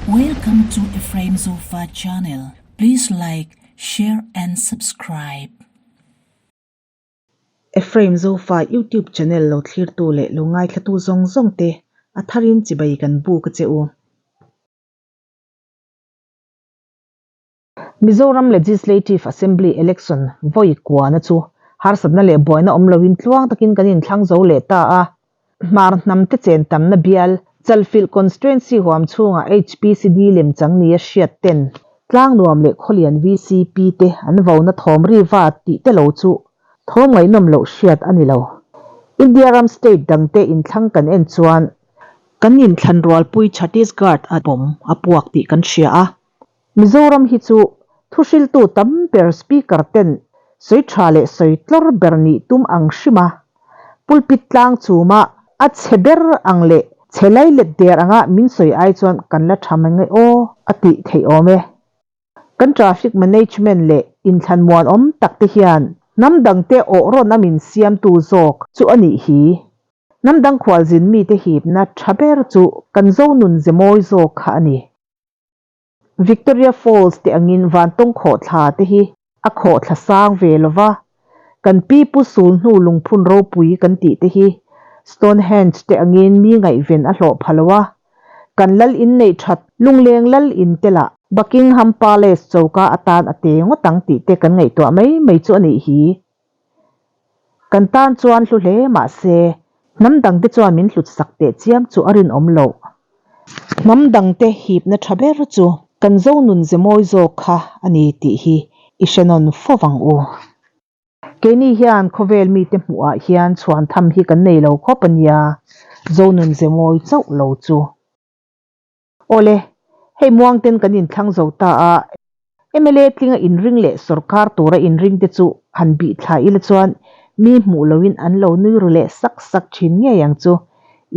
Welcome to Ephraim Zofa channel. Please like, share and subscribe. Ephraim Zofa YouTube channel lo thlirtu leh lo ngaithlatu zawng zawng te a tharin chibai kan buk a che u. Mizoram Legislative Assembly Election vawi kuana chu harsatna leh buaina awm loin tluang takin kan inthlang zo leh ta a. Hmar hnam te chen tamna bial Chalfilh Constituency huam chhunga HPCD lemchang nia hriat ten Tlangnuam leh Khawlian VCP te an vona thawm ri va tih te lo chu thawm ngaihnawm loh hriat a ni lo. India ram state dangte inthlang kan en chuan kan inthlan rualpui Chhattisgarh a bawm a puak tih kan hria a. Mizoram hi chu thuhriltu tam ber Speaker ten sawi tha leh sawi tlawr ber nih tum ang hrim a, pulpit tlang chuma a chhe ber ang leh chhe lai let der anga min sawi ai chuan kan la tha mai nge aw a tih theih awm e. Kan traffic management leh inthlan muanawm tak te hian hnam dangte awh rawn a min siamtu zawk chu a nih hi. Hnam dang khualzin mite hipna tha ber chu kan Zonun ze mawi zawk kha a ni. Victoria Falls te angin vantawng khawhthla te hi a khawhthla sang ve lo va, kan pi pu sul hnu lungphun ropui kan tih te hi Stonehenge te angin mi ngaihven a hlawh pha lo a, kan lal inneih that lungleng lal in te lah Buckingham Palace choka atan a te ngawt ang tih te kan ngaihtuah mai mai chu a nih hi. Kan tan chuan hlu hle mah se, hnam dangte chuan min hlut sak teh chiam chu a rinawm loh. Hnam dangte hipna tha ber chu kan zo nun ze mawi zawk kha a ni tih hi i hre nawn fo vang u. Keini hian khawvel mite hmuhah hian chhuan tham hi kan nei lo khawp a nia, zo nun ze mawi chauh lo chu. Awle, hei muangten kan inthlang zo ta a, mla tlinga inring leh sorkar tura inring te chu han bih thla ila chuan mi hmuh loin an lo nui ru leh sak sak thin ngei ang chu.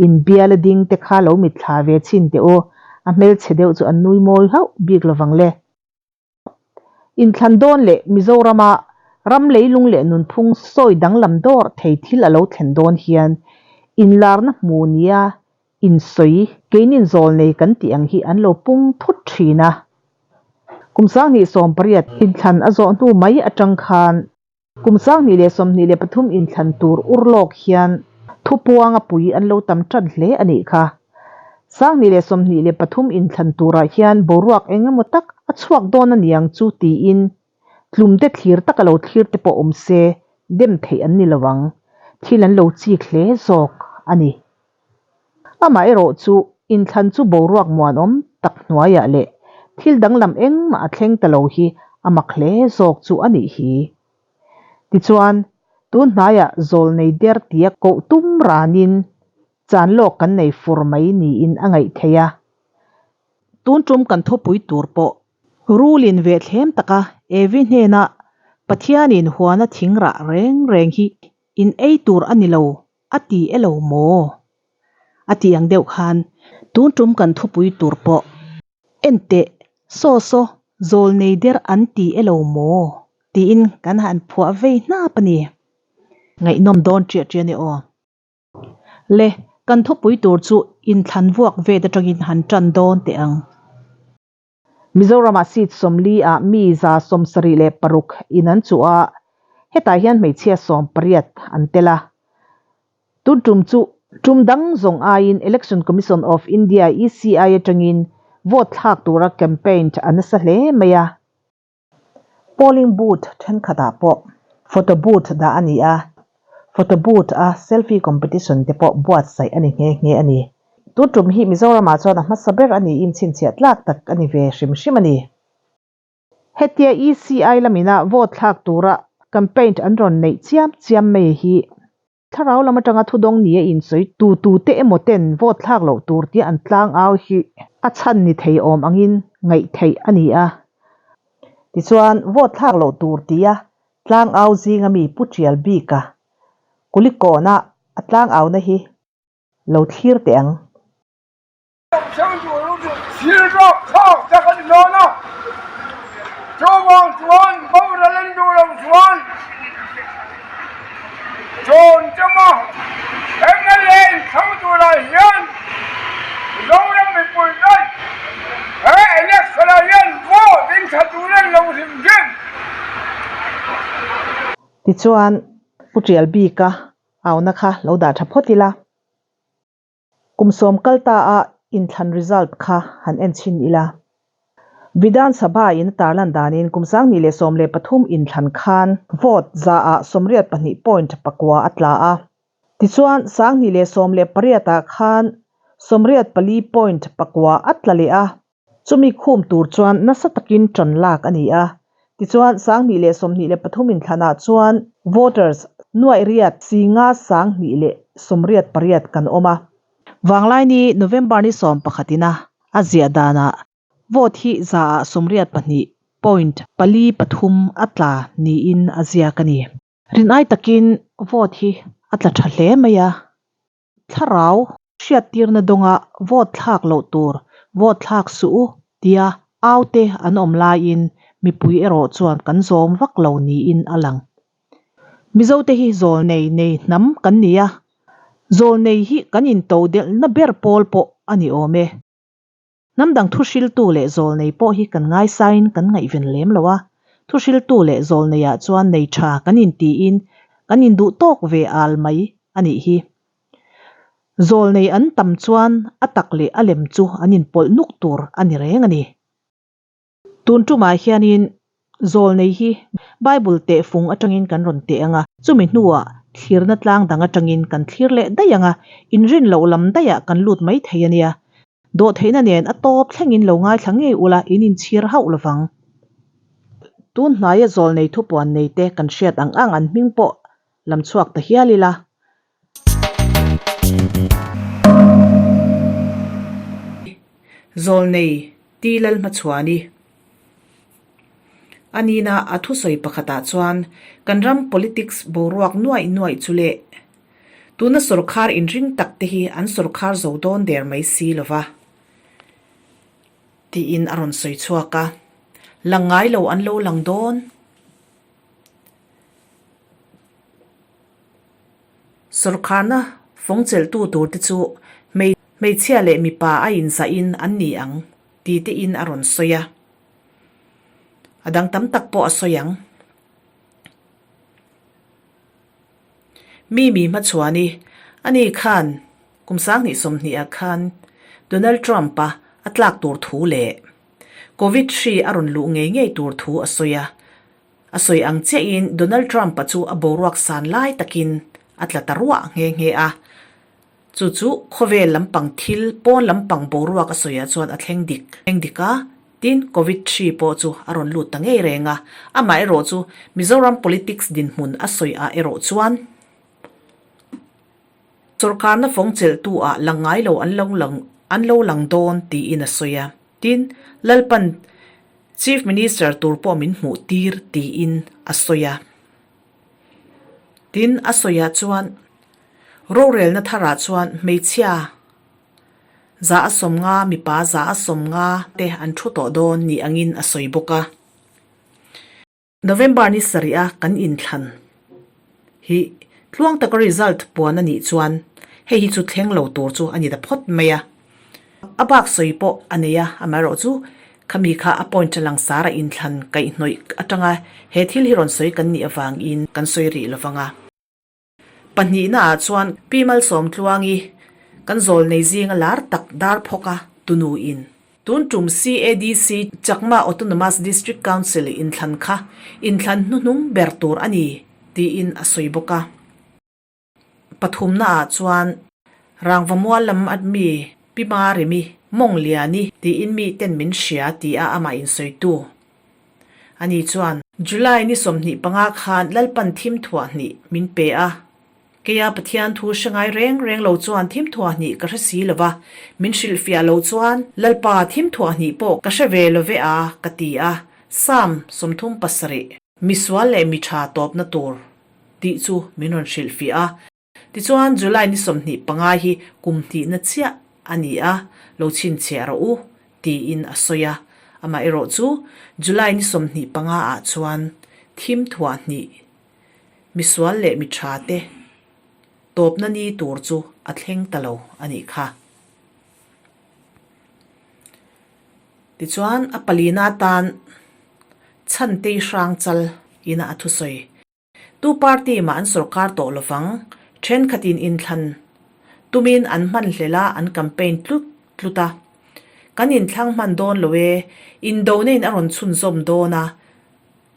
Inbiala ding te kha lo mitthla ve chhin teh u, a hmelchhe deuh chu an nui mawi hauh bik lovang le. Inthlan dawn leh Mizorama ram leilung leh nunphung sawi danglam dawr thei thil a lo thlen dawn hian inlarna hmu nia insawi keinin zawl nei kan tih ang hi an lo pung thut thin a. Kum 2018 inthlan a zawh hnu mai atang khan Kum 2023 inthlan tur ur lawk hian thupuang a pui an lo tam tan hle a nih kha. 2023 inthlan turah hian boruak eng emaw tak a chhuak dawn a niang chu tiin tlumte thlir taka lo thlir te pawh awm se dem theih an ni lo ang. Thil an lo chik hle zawk a ni. Amaherawh chu inthlan chu boruak muanawm tak hnuaiah leh thil danglam engmah a thleng ta lo hi a mak hle zawk chu a nih hi. Tichuan, tun hnaiah zawlnei der tia koh tum ranin chan lawk kan nei fur mai niin a ngaih theih a. Tun tum kan thupui tur pawh rulin ve thlem taka Evi hnena Pathianin huana thing rah reng reng hi in ei tur a ni lo A ti e lo maw? A ti ang deuh khan tun tum kan thupui tur pawh en teh saw saw zawl nei der an ti e lo maw? tiin kan han phuah vei hnap a ni. Ngaihnawm dawn ṭiah ṭiah a ni aw. Le, kan thupui tur chu inthlan vuak vet aṭangin han ṭan dawn teh ang. Mizoramah seat 40 ah mi 76 in an chuh a, hetah hian hmeichhia 18 an tel a. Tun tum chu tum dang zawng aiin Election Commission of India, ECI, atangin vote thlak tura campaign a nasa hle mai a. Polling booth thenkhatah pawh photo booth dah a ni a, photo booth a selfie competition te pawh buatsaih a ni nghe nghe a ni. Tun tum hi Mizoramah chuan a hmasa ber a niin chhinchhiah tlak tak a ni ve hrim hrim a ni. Hetia ECI lamina vote thlak tura campaign an rawn neih chiam chiam mai hi Thlarau lam atanga thudawng nia insawi tu tute emaw ten vote thlak loh tur tia an tlang au hi a chhan ni thei awm angin ngaih theih a ni a. Tichuan, vote thlak loh tur tia tlang au zinga mi Pu Tial bika Kulikawna a tlang auna hi lo thlir teh ang. Tichuan, Pu Tial bika auna kha lo dah tha phawt ila. Kum sawm kal ta a inthlan result kha han en chhin ila. Vidhan Sabha in a tarlan danin kum 2013 inthlan khan vote zaah 82.9 a tla a. Tichuan, 2018 ah khan 84.9 a tla leh a. Chumi khum tur chuan nasa takin tan lak a ni a. Tichuan, 2023 inthlanah chuan voters nuaih riat singa 2088 kan awm a. Vanglaini November ni 11 ina a ziah danah vote hi zaah 82.43 a tla niin a ziak a ni. Rinai takin vote hi a tla tha hle mai a. Thlarau hriattirna dawnga vote thlak loh tur, vote thlak suh u tia au te an awm laiin mipui erawh chuan kan zawm vak lo niin a lang. Mizote hi zawl nei nei hnam kan ni a, zawl nei hi kan into delhna ber pawl pawh a ni awm e. Hnam dang thuhriltu leh zawlnei pawh hi kan ngaisain kan ngaihven lem lo a, thuhriltu leh zawlneiah chuan nei tha kan intiin kan induh tawk ve al mai a nih hi. Zawlnei an tam chuan a tak leh a lem chu an inpawlh nuk tur a ni reng a ni. Tun tumah hianin zawlnei hi Bible tehfung atangin kan rawn teh ang a, chumi hnuah thlirna tlang dang atangin kan thlir leh daih ang a, inrin loh lam daihah kan lut mai thei a nia. Dawhtheihna nen a tawp thlengin lo ngaithla ngei ula in inchhir hauh lovang. Tun hnaia zawlnei thupuan neite kan hriat ang ang an hming pawh lam chhuak ta hial ila. Zawlnei Ti Lalhmachhuani A nina a thusawi pakhatah chuan kan ram politics boruak nuaih nuaih chu leh tuna sawrkhar inring tak te hi an sawrkhar zo dawn der mai si lova tiin a rawn sawi chhuak a, lang ngai lo an lo lang dawn. Sawrkharna fawng chelhtu tur te chu hmeichhia leh mipa a inzahin an ni ang ti tein a rawn sawi a. A dang tam tak pawh a sawi ang. Mi mi hmachhuani ani khan kum 2020 ah khan Donald Trump-a a tlak tur thu leh Covid hri a rawn luh ngei ngei tur thu a sawi a. A sawi ang chiahin Donald Trump-a chu a boruak san lai takin a tla ta ruah nghe nghe a. Chu chu khawvel lampang thil, pawn lampang boruak a sawiah chuan a thleng dik thleng dik a, tin Covid hri pawh chu a rawn lut ta ngei reng a. Amaherawh chu Mizoram politics dinhmun a sawi ah erawh chuan sawrkarna fawng chelhtu ah lang ngai lo an lo lang an lo lang dawn tiin a sawi a. Tin, Lalpan Chief Minister tur pawh min hmuh tir tiin a sawi a. Tin, a sawiah chuan rorelna tharah chuan hmeichhia 150, mipa 150 te an thu tawh dawn ni angin a sawi bawk a. November ni sarih a kan inthlan hi tluang taka result puan a nih chuan hei hi chu thleng lo tur chu a ni ta phawt mai a. A bak sawi pawh a nei a, amaherawh chu khami kha a point a langsar a inthlan kaihhnawih atanga he thil hi rawn sawi kan nih avangin kan sawi rih lovang a. Pahnihna ah chuan Pi Malsawmtluangi kan zawl nei zinga lar tak dar phawk a tunu in. Tun tum CADC Chakma Autonomous District Council inthlan kha inthlan hnuhnung ber tur a ni tiin a sawi bawk a. Pathumna ah chuan Rangva mual lam at mi Pi Marimi Mawngliani tiin mi ten min hria ti a amah insawitu Ani chuan, July ni 25 khan Lalpan thim thuah hnih min pe a. Keia Pathian thu hre ngai reng reng lo chuan thim thuah hnih ka hre si lo va, min hrilhfiah lo chuan Lalpa thim thuah hnih pawh ka hre ve lo ve a, ka ti a. Psalm 37. Misual leh mi tha tawpna tur tih chu min rawn hrilhfiah a. Tichuan, July ni 25 hi kum hnihna chiah a ni a, lo chhinchhiah rawh u, tiin a sawi a. Amaherawh chu, July ni 25 ah chuan thim thuah hnih, misual leh mi tha te tawpna ni tur chu a thleng ta lo a nih kha. Tichuan, a palina atan Chhantei Hrangchal ina a thusawi. Tu party mah an sorkar tawh lovang, thenkhatin inthlan tumin an hmanhlel a, an campaign tlut tlut a. Kan inthlang hman dawn lo e, indona in a rawn chhunzawm dawn a,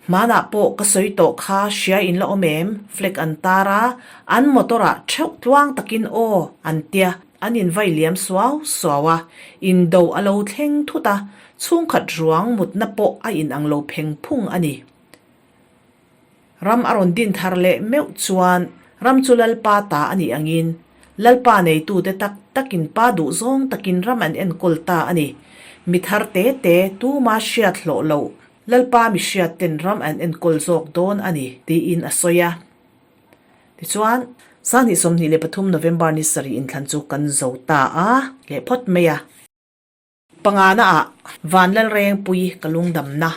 Hmanah pawh ka sawi tawh kha hria in la awm em? Flag an tar a, an motor ah theuh tluang takin aw an tia, an in vai liam suau suau a, indo a lo thleng thut a, chhungkhat ruang mutna pawh a in ang lo pheng phung a ni. Ram a rawn din thar leh meuh chuan ram chu Lalpa ta a nih angin Lalpa neitute tak takin pa duh zawng takin ram an enkawl ta a ni. Mi thar te te tuma hriat hlawh loh Lalpa mi hriat ten ram an enkawl zawk dawn a ni, tiin a sawi a. Tichuan, 2023 November ni sarih inthlan chu kan zo ta a leh phawt mai a. Pangana ah Vanlalrengpui ka lungdamna.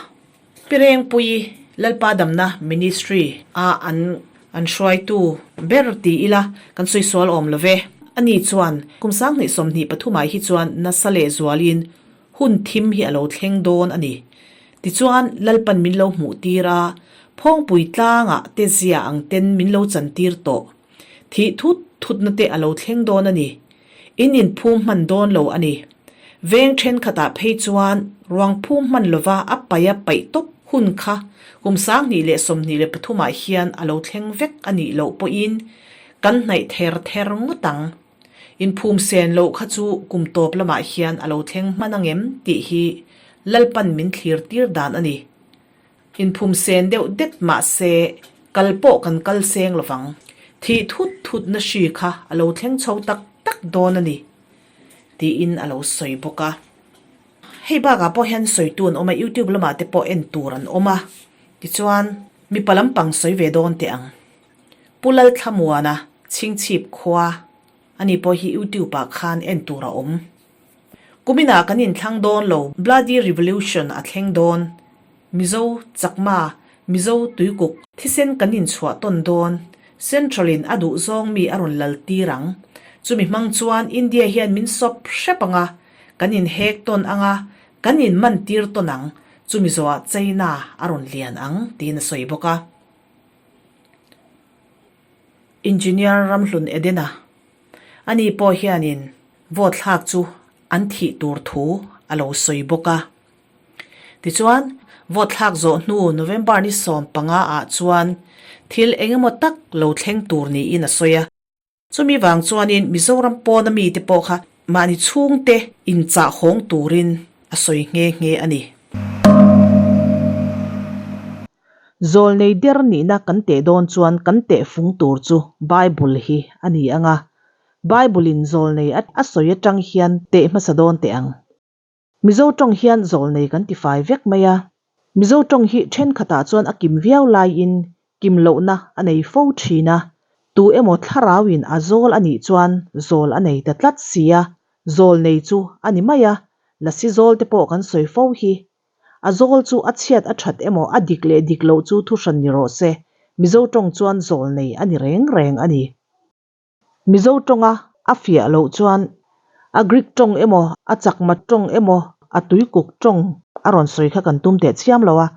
Pi Rengpui Lalpa damna Ministry a an an hruaitu ber ti ila kan sawi sual awm lo ve. Ani chuan kum 2023 ah hi chuan nasa leh zualin hun thim hi a lo thleng dawn a ni. Tichuan Lalpan min lo hmuh tir a, Phawngpui tlangah te zia ang ten min lo chan tir tawh. Thih thut thutna te a lo thleng dawn a ni. In inphum hman dawn lo a ni. Veng thenkhatah phei chuan ruang phum hman lova a paih a paih tawp hun kha kum 2023 ah hian a lo thleng vek a nih loh pawhin kan hnaih ther ther ngawt ang. Inphum sen loh kha chu kum tawp lamah hian a lo thleng hman ang em tih hi Lalpan min thlir tir dan a ni. Inphum sen deuh det mah se kal pawh kan kal seng lovang. Thih thut thutna hri kha a lo thleng chho tak tak dawn a ni, tiin a lo sawi bawk a. Hei bakah pawh hian sawitu an awm a, YouTube lamah te pawh en tur an awm a, tichuan mipa lampang sawi ve dawn teh ang. Pu Lalthlamuana Chhingchhip khua ani pawh hi YouTube ah khan en tur a awm. Kuminah kan inthlang dawn lo, Bloody Revolution a thleng dawn. Mizo, Chakma, Mizo tuikuk, thisen kan inchhuah tawn dawn. Central in a duh zawng mi a rawn lal tir ang. Chumi hmang chuan India hian min sawp hrep ang a, kan inhek tawn ang a, kan inman tir tawn ang. Chumi zawhah China a rawn lian ang, tiin a sawi bawk a. Engineer Ramhlun Edena, Ani pawh hianin vote thlak chu an thih tur thu a lo sawi bawk a. Tichuan, vote thlak zawh hnu November ni 15 ah chuan thil eng emaw tak lo thleng tur niin a sawi a. Chumi vang chuanin Mizoram pawna mite pawh kha mahni chhungte inchah hawng turin a sawi nghe nghe a ni. Zawlnei der nihna kan teh dawn chuan kan teh fung tur chu Bible hi a ni ang a, Bible-in zawlnei a sawi atang hian teh hmasa dawn teh ang. Mizo tawng hian zawlnei kan ti fai vek mai a, Mizo tawng hi thenkhatah chuan a kim viau laiin kim lohna a nei fo thin a, tu emaw thlarauin a zawl a nih chuan zawl a nei ta tlat si a, zawlnei chu a ni mai a, lasi zawl te pawh kan sawi fo hi. A zawl chu a chhiat a that emaw a dik leh dik loh chu thuhran ni rawh se, Mizo tawng chuan zawl nei a ni reng reng a ni. Mizo tawnga a fiah loh chuan a Greek tawng emaw a Chakma tawng emaw a Tuikuk tawng a rawn sawi kha kan tum teh chiam lo a.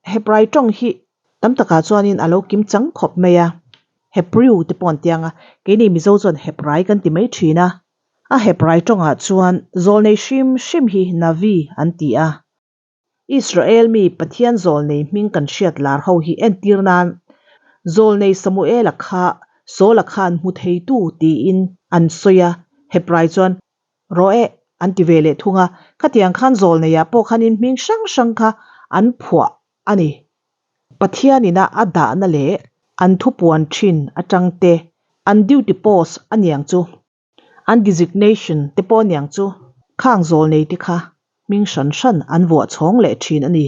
Hebrai tawng hi tam takah chuanin a lo kim chang khawp mai a, Hebrew te pawh an ti ang a, keini Mizo chuan Hebrai kan ti mai thin a. A Hebrai tawngah chuan zawlnei hrim hrim hi Navi an ti a. Israel mi Pathian zawlnei hming kan hriat lar ho hi entir nan zawlnei Samuela kha Saula khan hmu theitu tiin an sawi a, Hebrai chuan Rawh e, an ti ve leh thung a, khatiang khan zawlneiah pawh khanin hming hrang hrang kha an phuah a ni. Pathianina a dahna leh an thupuan thin atang te, an duty post a niang chu, an designation te pawh a niang chu, khang zawlnei te kha hming hran hran an vuah chhawng leh thin a ni.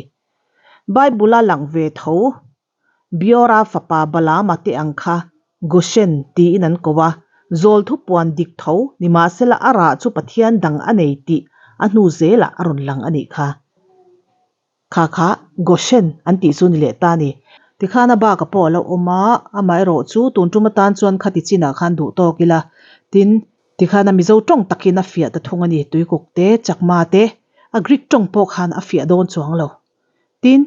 Bible-a lang ve tho Beora fapa Balaama te ang kha Goshen tiin an ko a, zawl thupuan dik tho nimahsela a rah chu Pathian dang a nei tih a hnu zelah a rawn lang a nih kha. Kha kha Goshen an tih chu ni leh ta a ni. Tikhan a bak a pawh a lo awm a, amaherawh chu tun tum atan chuan khati chinah khan duh tawk ila. Tin, tikhan a Mizo tawng takin a fiah ta thung a ni, Tuikuk te, Chakma te, a Greek tawng pawh khan a fiah dawn chuang lo. Tin,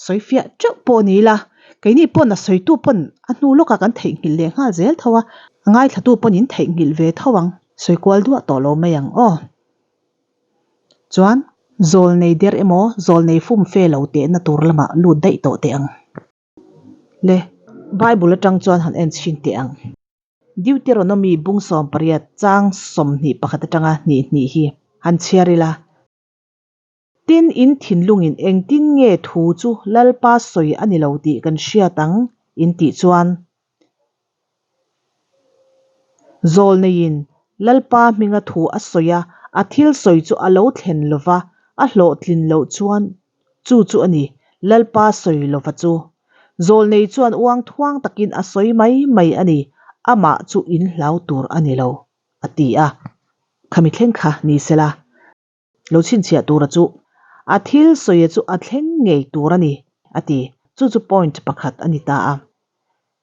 Sawi fiah teuh pawh ni ila, Keini pawn a sawitu pawn a hnu lawkah kan theihnghilh leh nghal zel tho a, a ngaithlatu pawn in theihnghilh ve tho ang. Sawi kual duah tawh lo mai ang aw. Chuan zawlnei der emaw zawlnei fum fe lo tehna tur lamah lut daih tawh teh ang. Le, Bible atang chuan han en chhin teh ang. Deuteronomy bung 18 chang 21 atanga hnih hnih hi han chhiar ila. Tin, in thinlungin engtin nge thu chu Lalpa sawi a ni lo tih kan hriat ang in tih chuan, Zawlneiin Lalpa hminga thu a sawi a, a thil sawi chu a lo thlen lo va, a hlawhtlin loh chuan chu chu a ni, Lalpa sawi lova chu. Zawlnei chuan uang thuang takin a sawi mai mai a ni, amah chu in hlau tur a ni lo, a ti a. Khami thleng kha ni sela. Lo chhinchhiah tura chu a thil sawi chu a thleng ngei tur a ni, a ti. Chu chu point pakhat a ni ta a.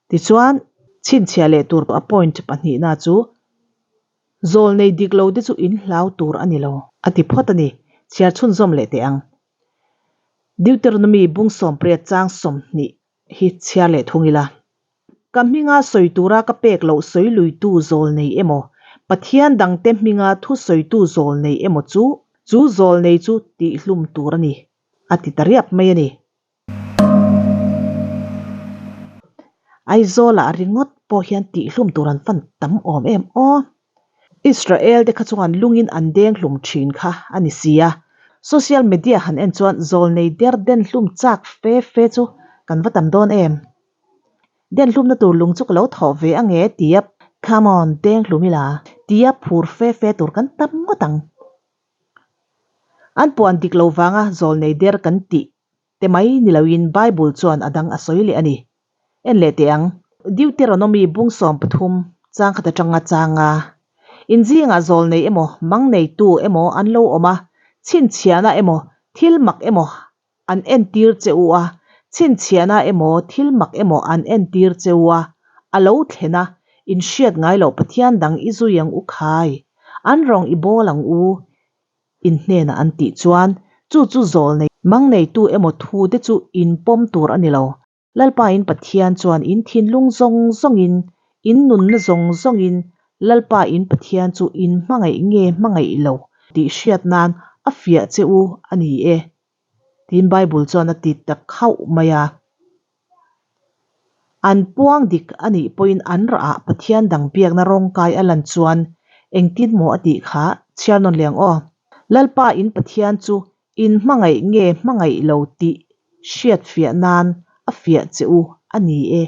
Tichuan, chhinchhiah leh tur a point pahnihna chu zawlnei dik lo te chu in hlau tur a ni lo, a ti phawt a ni. Chhiar chhunzawm leh teh ang. Deuteronomy bung 18 chang 20 hi chhiar leh thung ila. Ka hminga sawi tura ka pek loh sawi luitu zawl nei emaw, Pathian dangte hminga thu sawitu zawl nei emaw chu, chu zawl nei chu tihhlum tur a ni, a ti ta riap mai a ni. Aizawlah ringawt pawh hian tihhlum tur an fan tam awm em aw. Israel te kha chuan lungin an deng hlum thin kha a ni si a, social media han en chuan zawlnei der den hlum chak fe fe chu kan va tam dawn em. Den hlumna tur lung chu ka lo thawh ve ang e tia come on deng hlum ila tia phur fe fe tur kan tam ngawt ang. An puan dik lo vanga zawlnei der kan tih te mai ni loin Bible chuan a dang a sawi leh a ni. En leh teh ang. Deuteronomy bung 13 chang khat atanga changa inzingah zawlnei emaw mang neitu emaw an lo awm a, chhinchhiahna emaw thil mak emaw an entir che u a, chhinchhiahna emaw thil mak emaw an entir che u a, a lo thlen a, in hriat ngai loh Pathian dang i zui ang u khai, an rawng i bawl ang u, in hnenah an tih chuan chu chu zawl nei mang neitu emaw thu te chu in pawm tur a ni lo. Lalpa in Pathian chuan in thinlung zawng zawngin, in nunna zawng zawngin Lalpa in Pathian chu in hmangaih nge hmangaih lo tih hriat nan a fiah che u a ni e, tiin Bible chuan a ti ta khauh mai a. An puang dik a nih pawhin an rahah Pathian dang biakna rawngkai a lan chuan engtin maw a tih kha chhiar nawn leh ang aw. Lalpa in Pathian chu in hmangaih nge hmangaih lo tih hriat fiah nan a fiah che u a ni e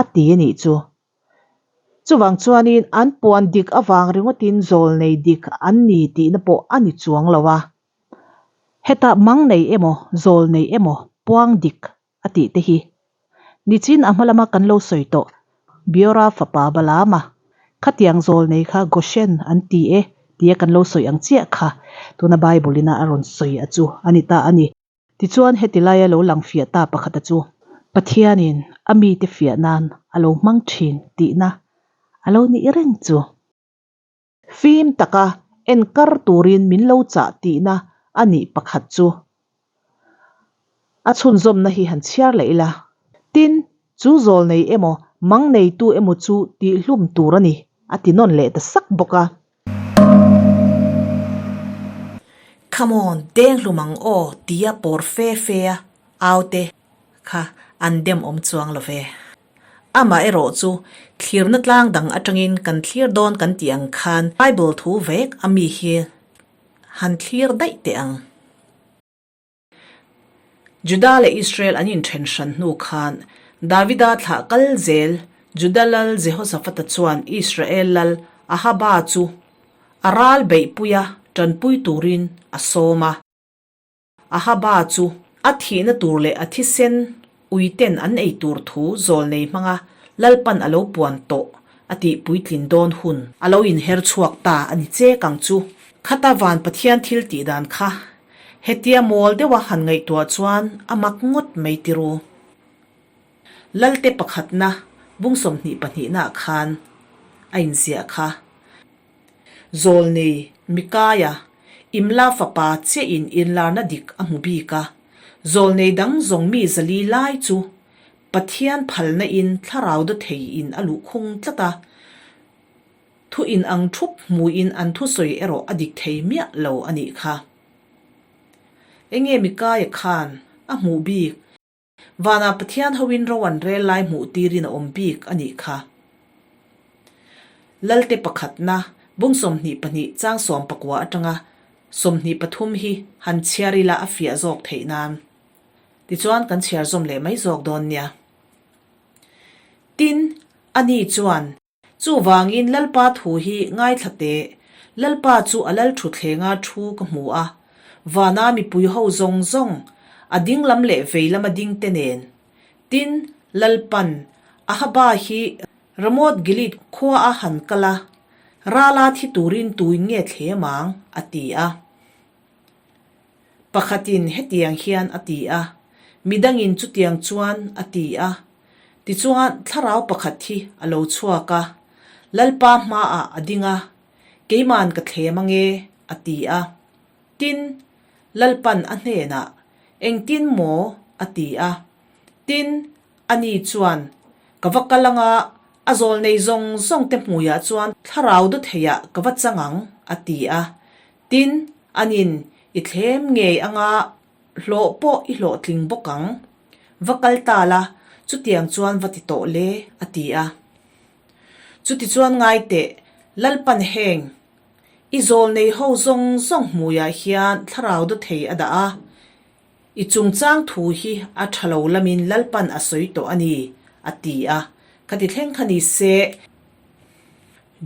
a ti a nih chu. Chuvang chuanin an puan dik avang ringawtin zawlnei dik an ni tihna pawh a ni chuang lo a. Hetah mang nei emaw zawl nei emaw puang dik a tih te hi nichin a hma lama kan lo sawi tawh Biora fapa Balaama khatiang zawl nei kha Goshen an ti e tia kan lo sawi ang chiah kha tuna Bible ina a rawn sawi a chu a ni ta a ni. Tichuan heti laia lo lang fiah ta pakhata chu Pathianin a mite fiah nan a lo hmang thin tihna a lo nih reng chu. Fim taka enkar turin min lo chah tihna a nih pakhat chu. A chhunzawmna hi han chhiar leh ila. Tin, chu zawl nei emaw, mang neitu emaw chu tihhlum tur a ni, a ti nawn leh ta sak bawk a. Come on, deng hlum ang aw tia pawr fe fe a au te kha an dem awm chuang lo ve. Amah erawh chu thlirna tlang dang atangin kan thlir dawn kan tih ang khan Bible thu vek a mi hi han thlir daih teh ang. Juda leh Israel an inthen hran hnu khan Davida thlah kal zel Juda lal Jehoshaphat-a chuan Israel lal Ahaba chu a ral beihpuia tanpui turin a sawm a. Ahaba chu a thihna tur leh a thisen uiten an ei tur thu zawlnei hmanga Lalpan a lo puan tawh a tih puitlin dawn hun a lo inher chhuak ta a ni chek ang chu. Khata van Pathian thil tih dan kha hetia mawl deuha han ngaihtuah chuan a mak ngawt mai tiru. Lalte pakhatna bung 22 naah khan a inziah kha. Zawlnei Mikaia, Imla fapa chiahin inlarna dik a hmu bik a, zawlnei dang zawng mi 400 lai chu. Pathian phalna in thlarau dawthei in a luhkhung tlat a, thu in ang thup hmuin an thusawi erawh a dik thei miah lo a nih kha. Enge Mikaia khan a hmuh bik? Vanah Pathian hoin ro an rel lai hmuh tirin a awm bik a nih kha. Lalte pakhatna, bung 22 chang 19 atanga 23 hi han chhiar ila a fiah zawk theih nan. Tichuan kan chhiar zawm leh mai zawk dawn nia. Tin, ani chuan. Chuvangin Lalpa thu hi ngaithla teh, Lalpa chu a lal thuthlenga thu ka hmu a, vana mipui ho zawng zawng, a ding lam leh vei lama ding te nen. Tin, Lalpan, Ahaba hi Ramoth Gilead khua a han kal a, rala thi turin tuin nge thlem ang? a ti a. Pakhatin hetiang hian a ti a, midangin chutiang chuan a ti a. Tichuan thlarau pakhat hi a lo chhuak a, Lalpa hmaah a ding a, Keiman ka thlem ange, a ti a. Tin, Lalpan a hnenah, Engtin maw? a ti a. Tin, ani chuan, Ka va kal anga, a zawl nei zawng zawng te hmuiah chuan thlarau dawtheiah ka va chang ang, a ti a. Tin, anin i thlem ngei anga hlawh pawh i hlawhtling bawk ang. Va kal ta la, chutiang chuan va ti tawh le, a ti a. Chutichuan ngai teh, Lalpan heng, i zawl nei ho zawng zawng hmuiah hian thlarau dawthei a dah a, i chungchang thu hi a tha lo lamin Lalpan a sawi tawh a ni, a ti a. Khati thleng kha ni se.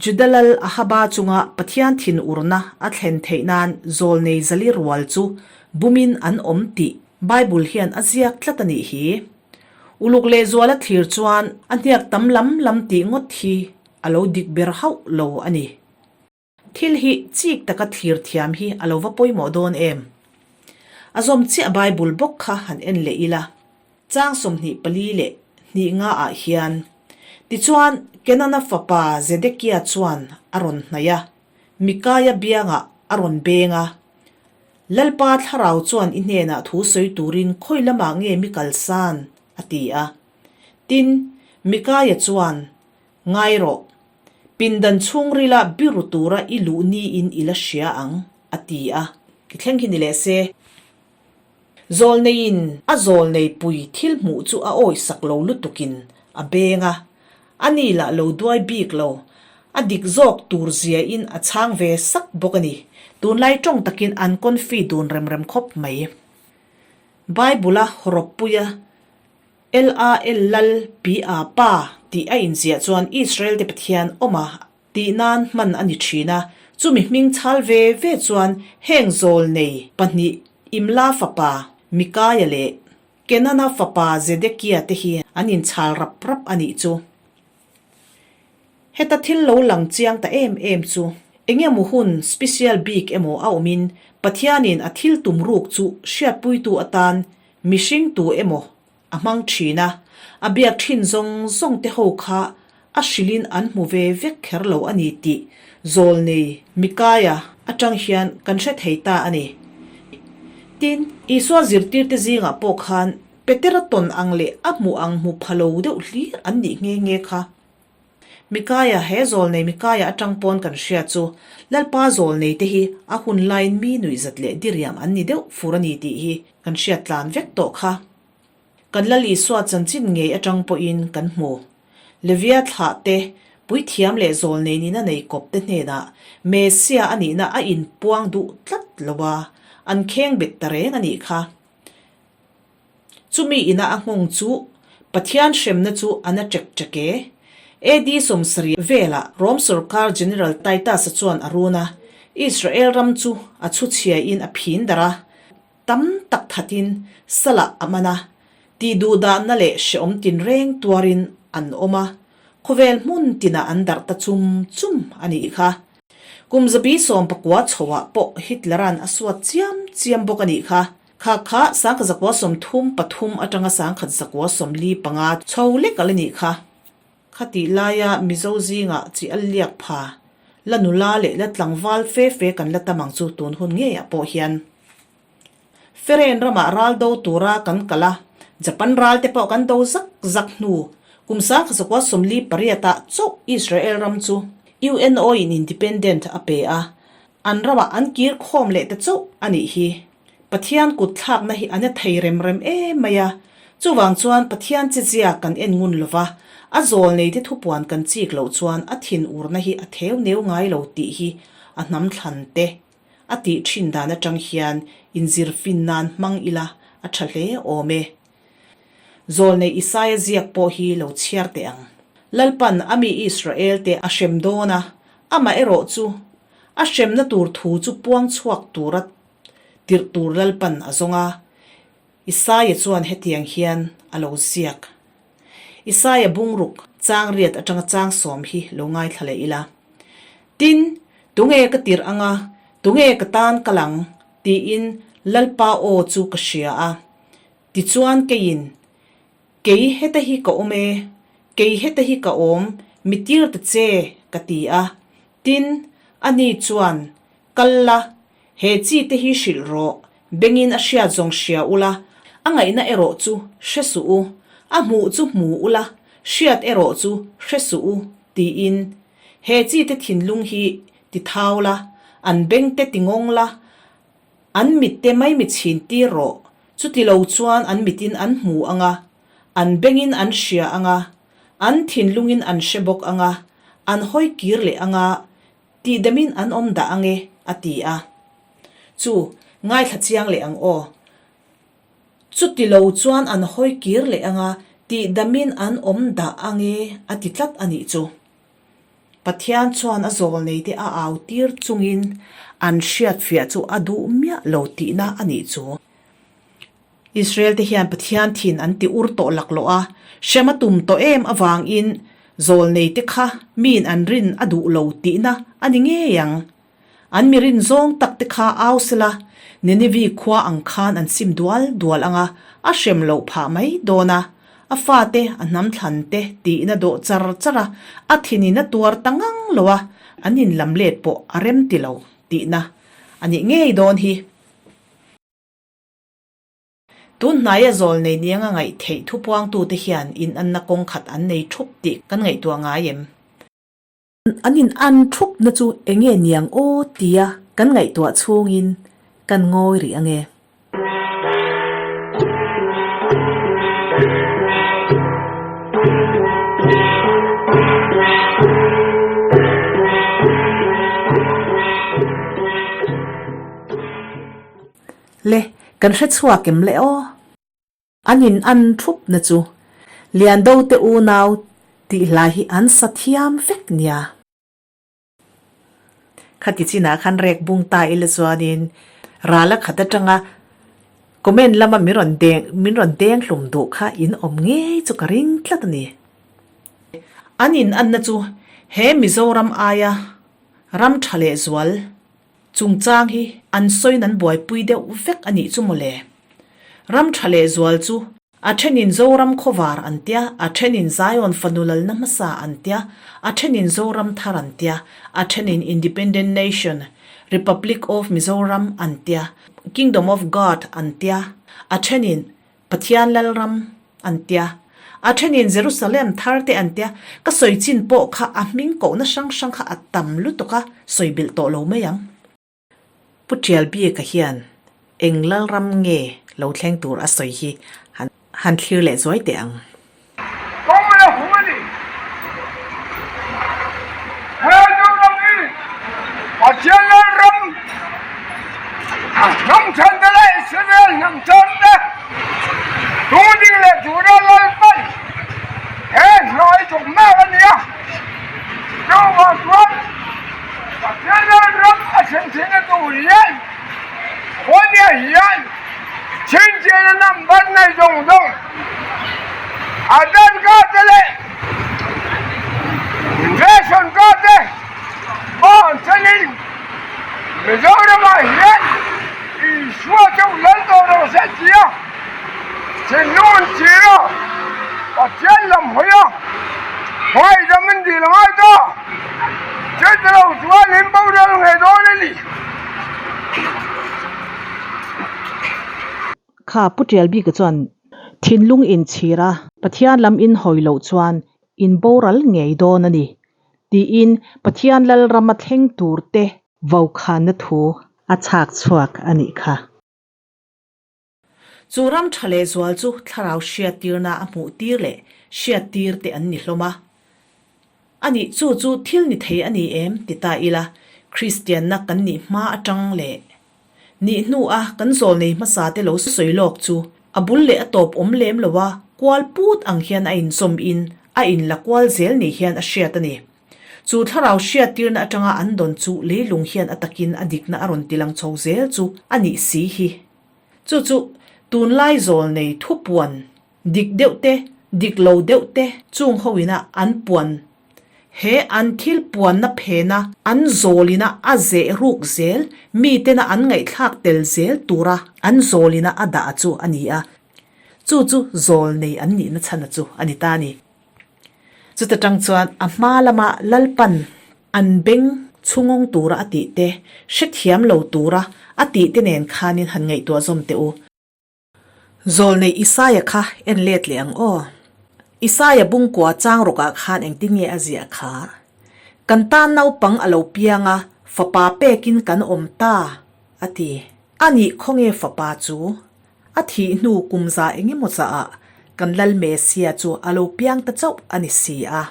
Juda lal Ahaba chunga Pathian thinurna a thlen theih nan zawlnei zali rual chu bumin an awm tih Bible hian a ziak tlat a nih hi. Uluk lehzuala thlir chuan a hniak tam lam lam tih ngawt hi a lo dik ber hauh lo a ni. Thil hi chik taka thlir thiam hi a lo va pawimawh dawn em? A zawm chiah Bible bawk kha han en leh ila. Chang 24 leh hnih nga ah hian, Tichuan, Kenana fapa Zedekia chuan a rawn hnaih a, Mikaia biangah a rawn beng a, Lalpa thlarau chuan i hnenah thu sawi turin khawi lamah nge mi kalsan? a ti a. Tin, Mikaia chuan, Ngai rawh, pindan chhungrila biru tura i luh niin i la hria ang, a ti a. Thleng hi ni leh se. Zawlneiin a zawlnei pui thil hmuh chu a awisak lo lutukin a beng a, a ni lah lo duai bik lo, a dik zawk tur ziain a chhang ve sak bawk a ni. Tunlai tawng takin an confi dun rem rem khawp mai. Bible-a hawrawppuia LAL Lal Pi A Pa tih a inziah chuan Israel-te Pathian awma tih nan hman a ni thin a, chumi hming chhal ve ve chuan heng zawlnei pahnih Imla fapa Mikaia leh Kenana fapa Zedekia te hi an inchhal rap rap a nih chu. Heta thil lo lang chiang ta em em chu eng emaw hun special bik emaw a awmin Pathianin a thil tum ruk chu hriatpuitu atan mihring tu emaw A hmang thin a, a biak thin zawng zawng te ho kha a hrilhin an hmu ve vek kher lo a ni tih Zawlnei Mikaia atang hian kan hre thei ta a ni. Tin, Isua zirtirte zingah pawh khan Petera tawn ang leh a hmuh ang hmu pha lo deuh hlir an nih nghe nghe kha. Mikaia, he zawlnei Mikaia atang pawn kan hria chu Lalpa zawlnei te hi a hun laiin mi nuihzat leh diriam an ni deuh fur a ni tih hi kan hriat tlan vek tawh kha. Kan Lal Isua chanchin ngei atang pawhin kan hmu. Levia thlah te, puithiam leh zawlnei nihna nei kawp te hnenah Messia a nihna a inpuang duh tlat lo a, an kheng bet ta reng a nih kha. Chumi ina a nghawng chu Pathian hremna chu a na ṭek ṭek e. AD 70 velah Rom sorkar General Titus-a chuan a run a, Israel ram chu a chhu chhiain a phin darh a, tam tak thatin salah a man a, tihduhdahna leh hrehawm tinreng tuarin an awm a, khawvel hmun tinah an darh ta chum chum a nih kha. Kum zabi 19 chhoah pawh Hitler-a'n a suat chiam chiam bawk a nih kha. Kha kha 1933 atanga 1945 chho lek a la nih kha. Khatih laia Mizo zingah chi al liak pha, la nula leh la tlangval fe fe kan la tam ang chu tun hun ngeiah pawh hian. Feren ramah ral do tura kan kal a, Japan ral te pawh kan do zak zak hnu kum sangkha 48 ah chauh Israel ram chu UNO in independent a pe a, an ramah an kir khawm leh ta chauh a nih hi. Pathian kut thlakna hi a na thei rem rem em mai a, chuvang chuan Pathian chezia kan en ngun lova, a zawl neite thupuan kan chik loh chuan a thin urna hi a theu neu ngai lo tih hi a hnam thlan te a tih thin dan atang hian inzir fin nan hmang ila a tha hle awm e. Zawlnei Isaia ziak pawh hi lo chhiar teh ang. Lalpan a mi Israel te a hrem dawn a, amah erawh chu a hremna tur thu chu puang chhuak tura tirh tur Lalpan a zawng a, Isaia chuan hetiang hian a lo ziak. Isaia bungruk chang riat atanga chang sawm hi lo ngaithla leh ila. Tin, tunge ka tirh anga, tunge ka tan kal ang? tiin Lalpa aw chu ka hria a. Tichuan keiin, Kei heta hi ka awm e, kei heta hi ka awm, mi tir ta che, ka ti a. Tin, ani chuan, Kal la, he chi te hi hrilh rawh, bengin a hriat zawng hria ula, a ngaihna erawh chu hre suh u, a hmuh chu hmu ula, hriat erawh chu hre suh u, tiin. He chi te thinlung hi ti thau la, an beng te ti ngawng la, an mit te mai mi chhin tir rawh, chuti lo chuan an mitin an hmu ang a, an bengin an hria ang a, an thinlungin an hre bawk ang a, an hawi kir leh ang a, Tihdamin an awm dah ang e, a ti a. Chu, ngaithla chiang leh ang aw. Chuti lo chuan an hawi kir leh ang a, tihdamin an awm dah ang e, a ti tlat a nih chu. Pathian chuan a zawlneite a au tir chungin an hriatfiah chu a duh miah lo tihna a nih chu. Israel te hian Pathian thin an ti ur tawh laklawh a, hrem a tum tawh em avangin zawlnei te kha miin an rin a duh lo tihna a ni ngei ang. An mi rin zawng tak te kha au sela, Ninevi khua ang khan an sim dual dual ang a, a hrem loh phah mai dawn a. A fate, a hnam thlan te tihna dawh char char a, a thinin a tuar ta ngang lo a, an inlam let pawh a rem ti lo tihna a nih ngei dawn hi. Tun hnaia zawl nei niang a ngaih theih thupuangtute hian inanna kawng khat an nei thup tih kan ngaihtuah ngai em? An inan thupna chu eng nge niang aw tia kan ngaihtuah chhungin kan ngawi rih ange. Le, kan hre chhuak em le aw? An in an thup na chu Liando te unau tih hlai hi an sa thiam vek nia. Khati chinah khan rek bung ta ila chuanin rala khat atanga comment lama min rawn deng min rawn deng hlum duh kha in awm ngei chu ka ring tlat a ni. An in anna chu he Mizoram aia ram tha leh zual Chungchang hi an sawiin an buaipui deuh vek a nih chu mawle. Ram tha leh zual chu a thenin Zoram khawvar an tia, a thenin Zion fanu lalna hmasa an tia, a thenin Zoram thar an tia, a thenin Independent Nation, Republic of Mizoram an tia, Kingdom of God an tia, a thenin Pathian Lalram an tia, a thenin Jerusalem thar te an tia, ka sawi chin pawh kha a hming kohna hrang hrang kha a tam lutuk a, sawi bilh tawh lo mai ang. Pu Tialbika hian eng Lalram nge lo thleng tur a sawi hi han thlir leh zuai teh ang. Kawng la hum a ni. He Zoram hi Pathian Lalram hnamchhan te leh Israel hnamchhan te tunding leh Juda Lalpan he hna hi thawk mek a ni a. Chuvang chuan Pathian Lalram a thlen theihna tur hian Khawnge hian chhinchhiahna number nei zawng zawng Aadhaar card te leh Ration card te ban thlengin Mizoramah hian Isua chauh lal tawh rawh se tia thinlung an chir a, Pathian lam hawi a, hmaidam an dil a ngai ta. Chutilo chuan in boral ngei dawn a ni. Kha Pu Tialbika chuan. Thinlung inchhir a, Pathian lam in hawi loh chuan in boral ngei dawn a ni, tiin Pathian Lalrama thleng tur te vokhanna thu a chhak chhuak a nih kha. Chu ram tha leh zual chu thlarau hriattirna a hmuh tir leh hriattir te an ni hlawm a. A nih chu chu thil ni thei a ni em ti ta ila, Kristianna kan nih hma atang leh nih hnu a kan zawlnei hmasa te lo sawi lawk chu a bul leh a tawp awm lem lo a, kual put ang hian a inzawm in a inla kual zel ni hian a hriat a ni. Chu thlarau hriattirna atanga an dawn chu leilung hian a takin a dikna a rawn tilang chho zel chu a nih si hi. Chu chu tunlai zawlnei thupuan dik deuh te, dik lo deuh te chung ho ina an puan he an thil puanna phena an zawlina a zeh ruk zel mitena an ngaihthlak tel zel tura an zawlina a dah chu a ni a. Chu chu zawlnei an nihna chhana chu a ni ta a ni. Chuta tang chuan a hma lama Lalpan an beng chhungawng tura a tih te, hrethiam lo tura a tih te nen khanin han ngaihtuah zawm teh u. Zawlnei Isaia kha en let leh ang aw. Isaia bungkua chang rawkah khan engtin nge a ziah kha? Kan tan naupang a lo piang a, fapa pekin kan awm ta, a ti. A nih khawnge fapa chu? A thih hnu kum za engemaw zahah kan Lal Mesia chu a lo piang ta chauh a ni si a.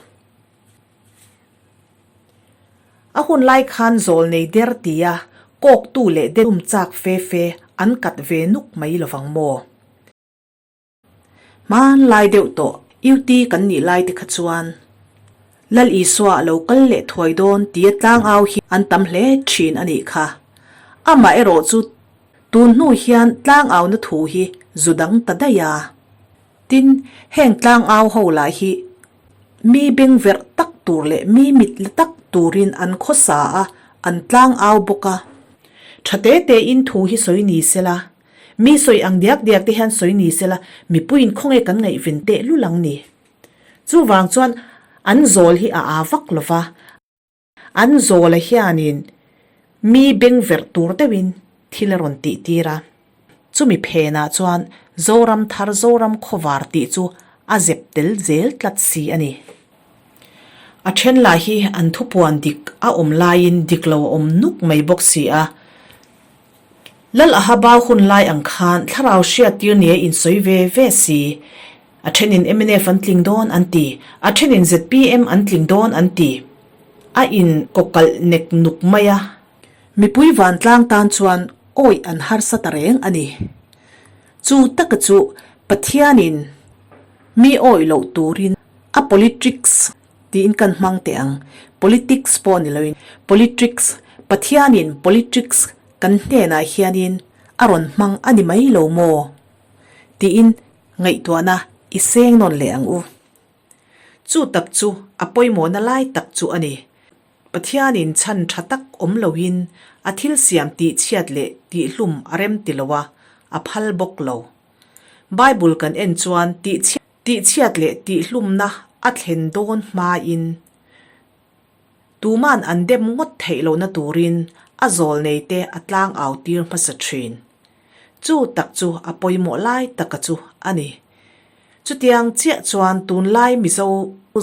A hun lai khan zawl nei der tia kawktu leh derum chak fe fe an kat ve nuk mai lovang maw? Hmanlai deuh tawh UT kan nih lai te kha chuan Lal Isua a lo kal leh thuai dawn tia tlangau hi an tam hle thin a nih kha. Amah erawh chu tun hnu hian tlangauna thu hi zu dang ta daih a. Tin, heng tlangau ho lah hi mi bengverh tak tur leh mi mit la tak turin an khawsa a, an tlangau bawk a. Tha te tein thu hi sawi ni sela, Mi sawi ang diak diak te hian sawi ni sela, mipuiin khawnge kan ngaihven teh lul ang ni. Chuvang chuan an zawl hi a aa vak lo va, an zawla hianin mi bengverh tur deuhin thil a rawn tih tir a. Chumi phenah chuan Zoram thar Zoram khawvar tih chu a zep tel zel tlat si a ni. A then lah hi an thupuan dik a awm laiin dik lo a awm nuk mai bawk si a. Lal Ahaba hun lai ang khan thlarau hriattir nia insawi ve ve si. A thenin mnf an tling dawn an ti, a thenin zpm an tling dawn an ti. A in kawkalh nek nuk mai a. Mipui vantlang tan chuan awih an harsa ta reng a ni. Chu taka chu Pathianin mi awih loh turin a politrics Tiin kan hmang teh ang. Politics pawh ni loin politrics, Pathianin politrics kan hnenah hianin a rawn hmang a ni mai lo maw? Tiin ngaihtuahna i seng nawn leh ang u. Chu tak chu a pawimawhna lai tak chu a ni. Pathianin chhan tha tak awm loin a thil siam tihchhiat leh tihhlum a rem ti lo a, a phal bawk lo. Bible kan en chuan tihchhiat Tihchhiat leh tihhlumna a thlen dawn hmain tuman an dem ngawt theih lohna turin a zawlneite a tlangau tir hmasa thin. Chu tak chu a pawimawh lai taka chu a ni. Chutiang chiah chuan tunlai Mizo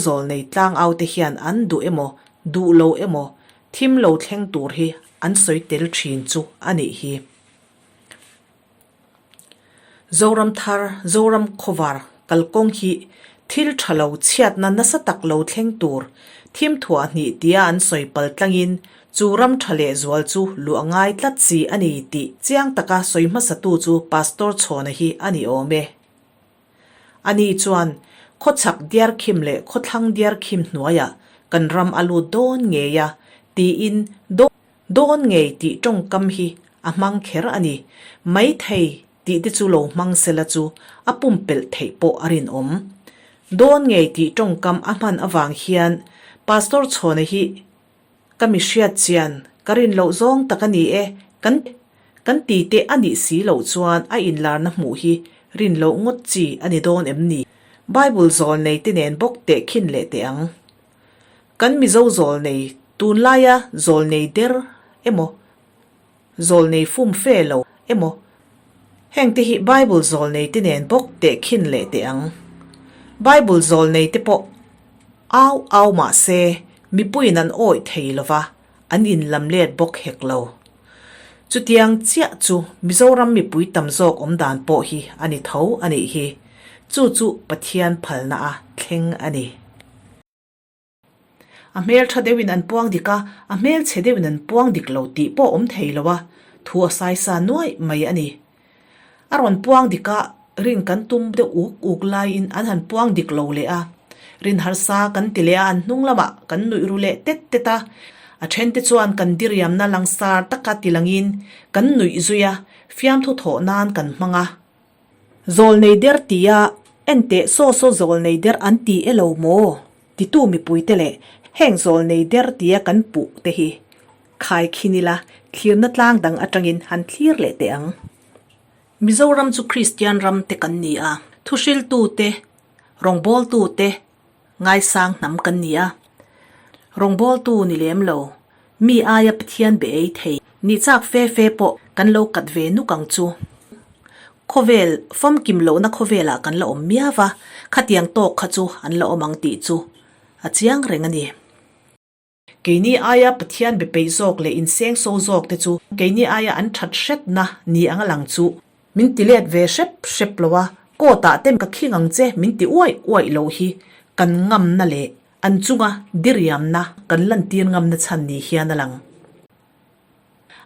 zawlnei tlangaute hian an duh emaw duh lo emaw thim lo thleng tur hi an sawi tel thin chu a nih hi. Zoram thar, Zoram khawvar kalkawng hi thil tha lo chhiatna nasa tak lo thleng tur thim thuah hnih tia an sawi pal tlangin chu ram tha leh zual chu luh a ngai tlat si a ni tih chiang taka sawi hmasatu chu Pastor Chhawna hi a ni awm e. Ani chuan khawchhak diarkhim leh khawthlang diarkhim hnuaiah kan ram a lut dawn ngei a tiin Dawn ngei tih tawngkam hi a hmang kher a ni. Maithei tih te chu lo hmang sela chu a pumpelh theih pawh a rinawm. Dawn ngei tih tawngkam a hman avang hian Pastor Chhawna hi ka mi hriat chian ka rin loh zawng tak a ni e, kan kan ti te a nih si loh chuan a inlarna hmuh hi rin loh ngawt chi a ni dawn em ni? Bible zawl nei te nen bawk tehkhin leh teh ang. Kan Mizo zawlnei tunlaia zawlnei der emaw, zawlnei fum fe lo emaw, Hengte hi Bible zawlneite nen bawk tehkhin leh teh ang. Bible zawlneite pawh au au mah se mipuiin an awih thei lo va, an inlam let bawk hek lo. Chutiang chiah chu Mizoram mipui tam zawk awm dan pawh hi a ni tho a nih hi. Chu chu Pathian phalna a thleng a ni. A hmel tha deuhin an puang dik a, a hmel chhe deuhin an puang dik lo tih pawh awm thei lo a, thu a saisa nuaih mai a ni. A rawn puang dik a, rin kan tum deuh uk uk laiin an han puang dik lo leh a, rin harsa kan ti leh a, an hnung lamah kan nuih ru leh tet tet a, a thente chuan kan diriamna langsar taka tilangin kan nuih zui a, fiamthu thawh nan kan hmang a. Zawlnei der tia enteh saw saw zawlnei der an ti e lo maw? Titu mipuite leh heng zawlnei der tia kan puh te hi khai khin ila thlirna tlang dang atangin han thlir leh teh ang. Mizoram chu Kristian ram te kan ni a, thuhriltu te, rawngbawltu te ngaisang hnam kan ni a. Rawngbawltu ni lem lo, mi aia Pathian be ei thei nih chak fe fe pawh kan lo kat ve nuk ang chu. Khawvel famkim lohna khawvelah kan la awm miau va, khatiang tawk kha chu an la awm ang tih chu a chiang reng a ni. Keini aia Pathian be peih zawk leh inseng so zawk te chu keini aia an that hretna ni ang a lang chu. Min ti let ve hrep hrep lo a, court ah te ka khing ang che min ti uaih uaih loh hi kan ngamna leh an chunga diriamna kan lantir ngamna chhan ni hian a lang.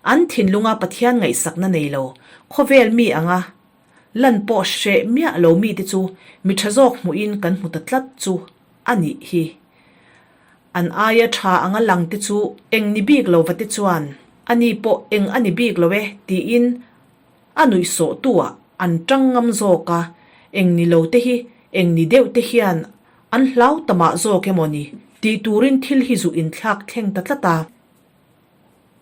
An thinlunga Pathian ngaihsakna nei lo, khawvel mi anga lan pawh hreh miah lo mite chu mi tha zawk hmuhin kan hmu ta tlat chu a nih hi. An aia tha anga lang te chu eng ni bik lo va te chuan ani pawh eng a ni bik lo e tiin a nuihsawhtuah an tang ngam zawk a, eng ni lo te hi eng ni deuh te hian an hlau ta mah zawk emaw ni tih turin thil hi zu inthlak thleng ta tlat a.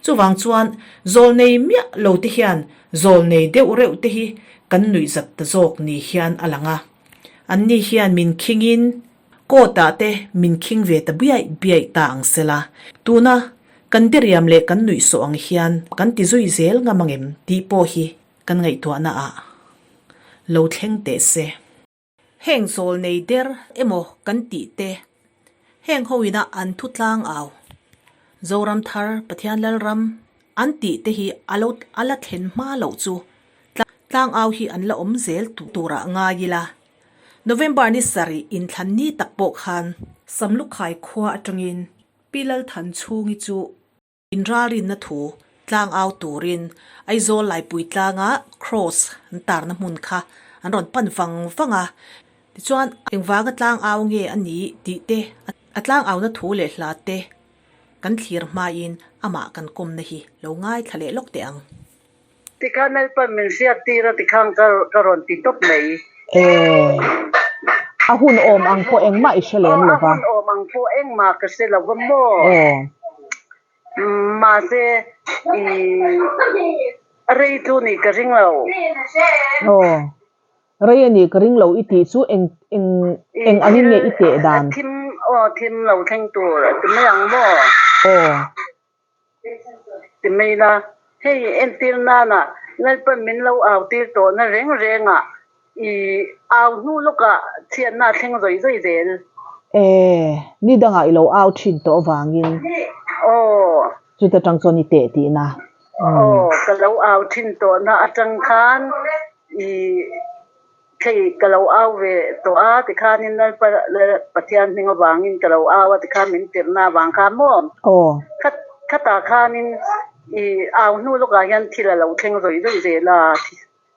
Chuvang chuan zawlnei miah lo te hian zawlnei deuh reuh te hi kan nuihzat ta zawk ni hian a lang a. Anni hian min khingin court ah te min khing ve ta biaih biaih ta ang sela. Tuna kan diriam leh kan nuihsawh ang hian kan ti zui zel ngam angem tih pawh hi kan ngaihtuahna ah lo thleng teh se. Heng zawlnei der emaw kan tih te, heng ho ina an thu tlang au, Zoram thar Pathian Lalram an tih te hi a lo a la thlen hma loh chu tlang au hi an la awm zel turah ngai ila. November ni sarih inthlan ni tak pawh khan Samlukhai khua atangin Pi Lalthanchhungi chu Inralrinna thu tlang au turin Aizawl Laipui tlanga Kraws an tarna hmun kha an rawn pan vang vang a. Tichuan, engvanga tlang au nge a ni tih te, a tlang auna thu leh hla te kan thlir hmain amah kan kawmna hi lo ngaithla leh lawk teh ang. Tikhan Lalpan min hriat tir a tikhan ka rawn ti tawp mai. Ee, a hun awm ang pawh engmah i hre lem lo va. A hun awm ang pawh engmah ka hre lo va maw? Aw. Mahse, i rei chu nih ka ring lo. Aw, rei a nih ka ring lo i tih chu eng eng eng angin nge i teh dan? Thim, aw thim lo thleng tur a ti mai ang maw? Aw. Ti mai la, hei entir nana Lalpan min lo au tir tawhna reng rengah i au hnu lawkah chhiatna a thleng zawi zawi zel. E, ni dangah i lo au thin tawh avangin. Aw. Chuta tang chuan i teh tihna. Aw, ka lo au thin tawhna atang khan i Thei ka lo au ve tawh a, tikhanin Lalpa Pathian hming avangin ka lo au a, tikhan min tirhna avang khan maw? Aw. Khatah khanin i au hnu lawkah hian thil a lo thleng zawih zawih zel a,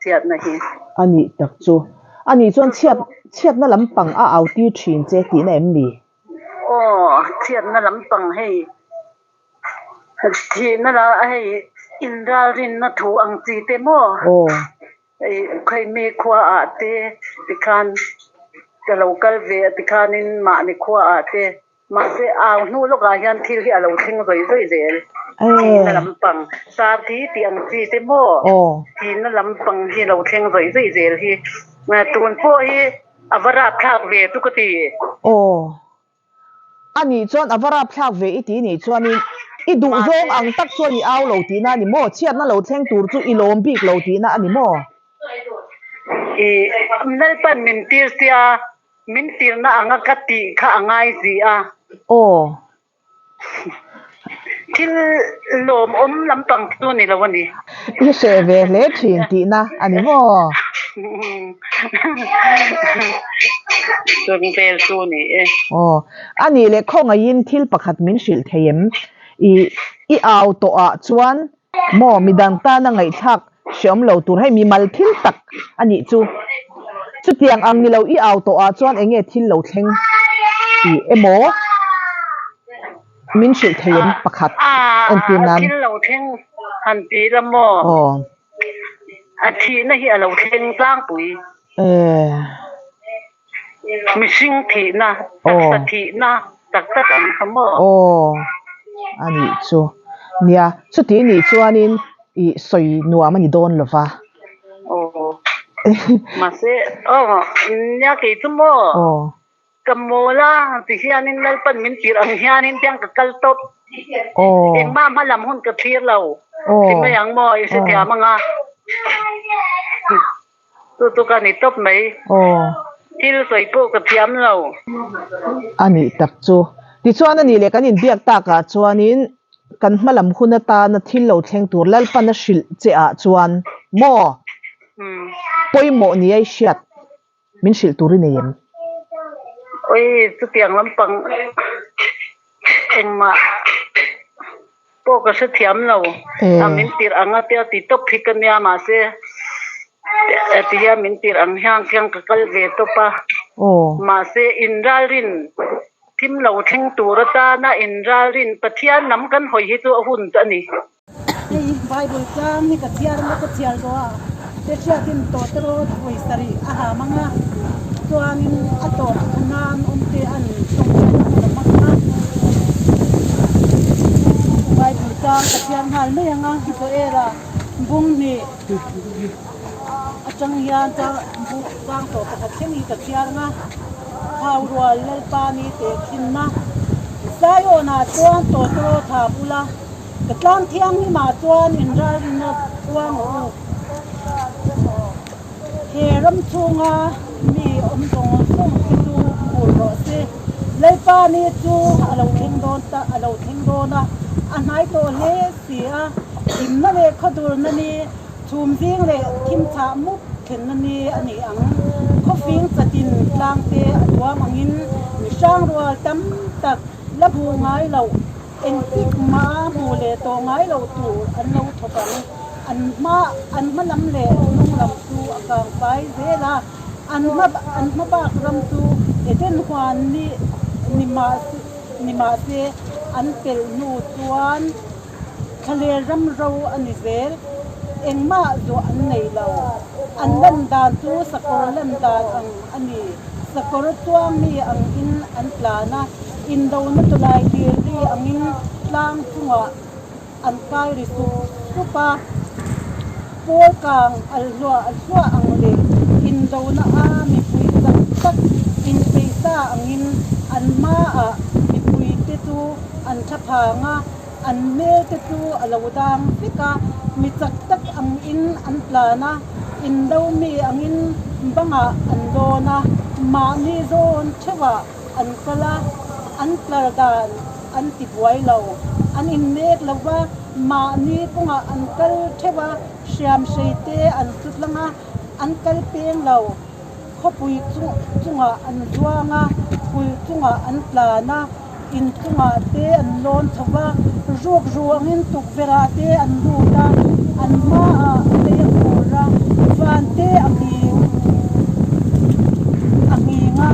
chhiatna hi. A nih tak chu. A nih chuan chhiat chhiatna lampang a au tir thin che tihna em ni? Aw, chhiatna lampang hei thihna la hei inralrinna thu ang chi te maw? Aw. Khaimi khua ah te tikhan ka lo kal ve a tikhanin mahni khua ah te mahse au hnu lawkah hian thil hi a lo thleng zawi zawi zel. Thihna lampang sar thi tih ang chi te maw thihna lampang hi a lo thleng zawi zawi zel hi tun pawh hi a va rapthlak ve chu ka ti. A nih chuan a va rapthlak ve i ti nih chuanin i duh zawng ang tak chuan i au lo tihna a ni maw? Chhiatna lo thleng tur chu i lawm bik lo tihna a ni maw? I Lalpan min tir sia, min tirna anga ka tih kha a ngai si a. Aw. Thil lawmawm lampang chu ni lo a ni. I hreh ve hle thin tihna a ni maw? Chun vel chu ni e. Aw. A nih leh khawngaihin thil pakhat min hrilh thei em? I i au tawh ah chuan maw midang tana ngaihthlak hreawm lo tur hei mimal thil tak a nih chu. Chutiang ang ni lo i au tawh ah chuan eng nge thil lo thleng tih emaw min hrilh thei em pakhat entir nan. Thil lo thleng han ti la maw? Aw. A thihna hi a lo thleng tlangpui. Eh. Mihring thihna, taksa thihna tak tak ang kha maw? Aw, a nih chu. Nia, chuti nih chuanin i sawi nuam a ni dawn lo va. Aw, mahse, aw, nia kei chu maw? Aw. Ka mawl a, ti hianin Lalpan min tirh ang hianin tiang ka kal tawp. Aw. Engmah hma lam hun ka thlir lo. Aw. Ti mai ang maw, i hrethiam ang a. Chu chu ka ni tawp mai. Aw. Thil sawi pawh ka thiam lo. A nih tak chu. Tichuan a nih leh kan inbiak takah chuanin kan hma lam hun atana thil lo thleng tur Lalpan a hrilh che ah chuan maw pawimawh ni a i hriat min hrilh tur i nei em? Oi, chutiang lampang engmah Pawh ka hrethiam lo. A min tirh ang a tia ti tawp hi ka nia mahse ti hian min tirh ang hian khian ka kal ve tawp a. Mahse inralrin thim lo thleng tur atana inralrin Pathian lam kan hawi hi chu a hun a ni. Hei Bible tlang hi ka chhiar emaw ka chhiar zawh a te hriatin tawtawrawt vawi sarih a ha mang a, chuanin a tawp nan awm te an tawngtai nan ka hmang a. Bible tlang ka chhiar nghal mai ang a, Joela bung hnih atang hian tlang tawh pakhat thleng hi ka chhiar ang a, Thau rual Lalpa ni teh thinna Zion-ah chuan tawtawrawt ha bula Ka tlang thianghlimah chuan inralrinna kuang a u. He ram chhunga mi awm zawng zawng te chu khur rawh se. Lalpa ni chu a lo thleng dawn ta, a lo thleng dawn a, a hnai tawh hle si a. Hlimna leh khawdurna ni, chhum zing leh thim chhah mup thlenna ni a ni ang. Khawfing chatin tlangte a tuam angin mi hrang rual tam tak la hmu ngai loh. Engtik mah hmu leh tawh ngai lo tur an lo thawk ang. An hma an hma lam leh hnung lam chu a kang fai zel a, an hma an hma bak ram chu Eden huan ni ni mah ni mah se an pelh hnu chuan thlaler ram ro a ni zel. Engmah zuah an nei lo. An lan dan chu sakawr lan dan ang a ni. Sakawr chuang mi ang in an tlan a. Indona chulai thil ri angin tlang chungah an kai ri sup sup a, pawl kang al hluah hluah ang leh indona a mipui chak tak inpeisa angin an hmaah mipui te chu an tha phang a, an hmel te chu a lo dang vek a, mi chak tak angin an tlan a, indo mi angin bangah an lawn a, mahni zawn theuhah An kal a, an tlar dan an ti buai lo. An innek lo va, mahni kawngah an kal theuh a, hriam hrei te an hlut lang a, an kal peng lo. Khawpui chungah an zuang a, kulh chungah an tlan a, in chungah te an lawn chho va, ruk ruangin tukverhah te an lut a, an hmaah lei a khur a, van te a nghing. A nghing a,